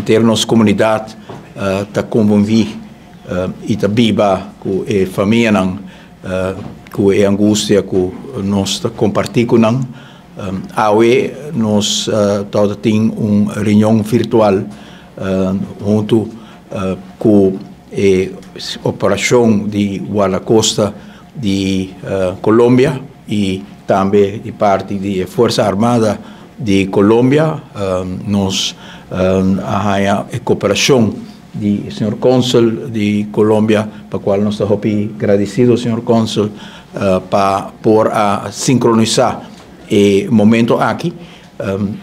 Henter nos komunidat ta konmoví i ta biba ku e famianan ku e angustia ku nos ta kompartí ku nan. Awe nos tabata tin un reunion virtual huntu ku e operashon di Guardacosta di Colombia i tambe di parti di e Fuerza Armada di Colombia. Nos a haña e koperashon di señor Consul di Colombia, pa kual nos ta hopi gradisido señor Consul pa por a sinkronisá e momento aki.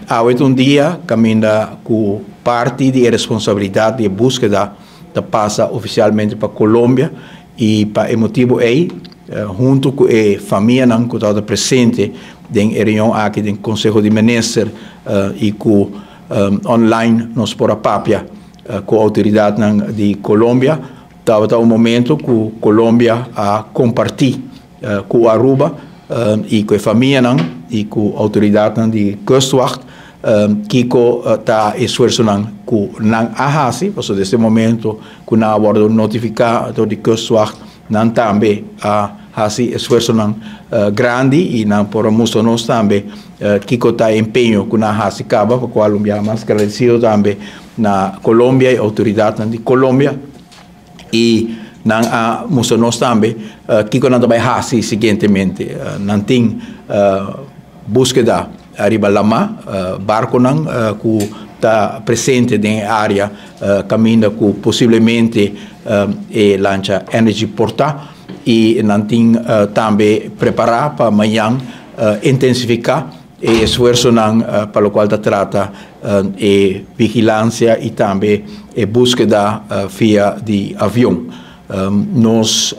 Awe ta un dia kaminda ku parti di e responsabilidat di e búskeda ta pasa ofisialmente pa Colombia i pa e motibu ei huntu ku e famianan ku tabata presente den e reunion aki den Konseho di Minister i ku online nos por a papia ku outoridatnan di Colombia. Tabata un momento ku Colombia a kompartí ku Aruba i ku e famianan i ku outoridatnan di Kustwacht kiko ta e esfuersonan ku nan a hasi, pasobra desde e momento ku nan a wòrdu notifiká dor di Kustwacht nan tambe a hasi esfuersonan grandi i nan por a mustra nos tambe kiko ta e empeño ku nan a hasi kaba, pa kual un biaha mas gradesido tambe na Colombia i outoridatnan di Colombia. I nan a mustra nos tambe kiko nan ta bai hasi siguientemente. Nan tin búskeda riba lamá, barkonan ku ta presente den e área kaminda ku posiblemente e lancha Energy por ta. I nan tin tambe prepará pa mañan intensifiká e esfuersonan pa lokual ta trata e vigilansia i tambe e búskeda via di avion. Nos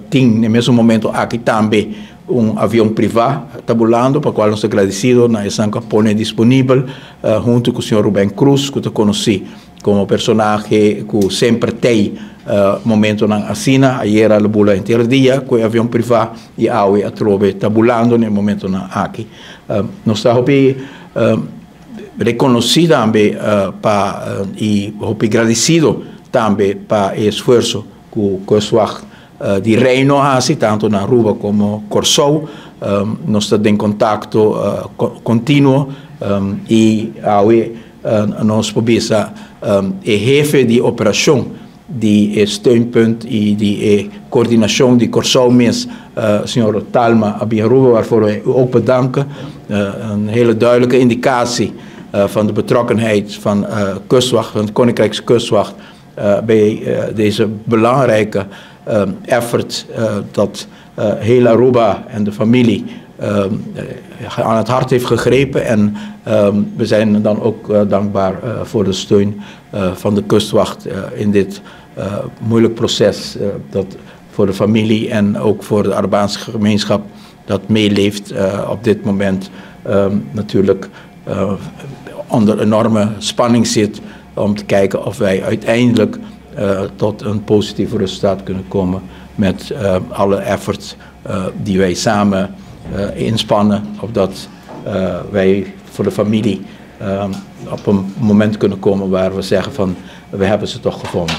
tin na e mesun momento aki tambe un avion privá ta bulando pa kual nos ta gradisido na esnan ku a pone disponibel huntu ku señor Ruben Cruz ku ta konosí Komo personahe ku semper tei momentonan asina, ayera lo bula henter dia ku e avion privá i awe atrobe ta bulando na e momentonan aki. Nos ta hopi rekonosí tambe pa i hopi gradisido tambe pa e esfuerso ku Kustwacht di Reino a hasi tantu na Aruba komo Kòrsou. Nos ta den kontakto kontinuo i awe Nos por bisa e hefe di operashon di e steunpunt i di e koordinashon di Kòrsou mes, señor Talma a bin Aruba, waarvoor wij u ook bedanken. Een hele duidelijke indicatie van de betrokkenheid van Kustwacht, van het Koninkrijks Kustwacht, bij deze belangrijke effort dat heel Aruba en de familie aan het hart heeft gegrepen. En we zijn dan ook dankbaar voor de steun van de kustwacht in dit moeilijk proces dat voor de familie en ook voor de Arubaanse gemeenschap dat meeleeft op dit moment natuurlijk onder enorme spanning zit om te kijken of wij uiteindelijk tot een positief resultaat kunnen komen met alle efforts die wij samen inspannen, opdat wij voor de familie op een moment kunnen komen waar we zeggen van we hebben ze toch gevonden.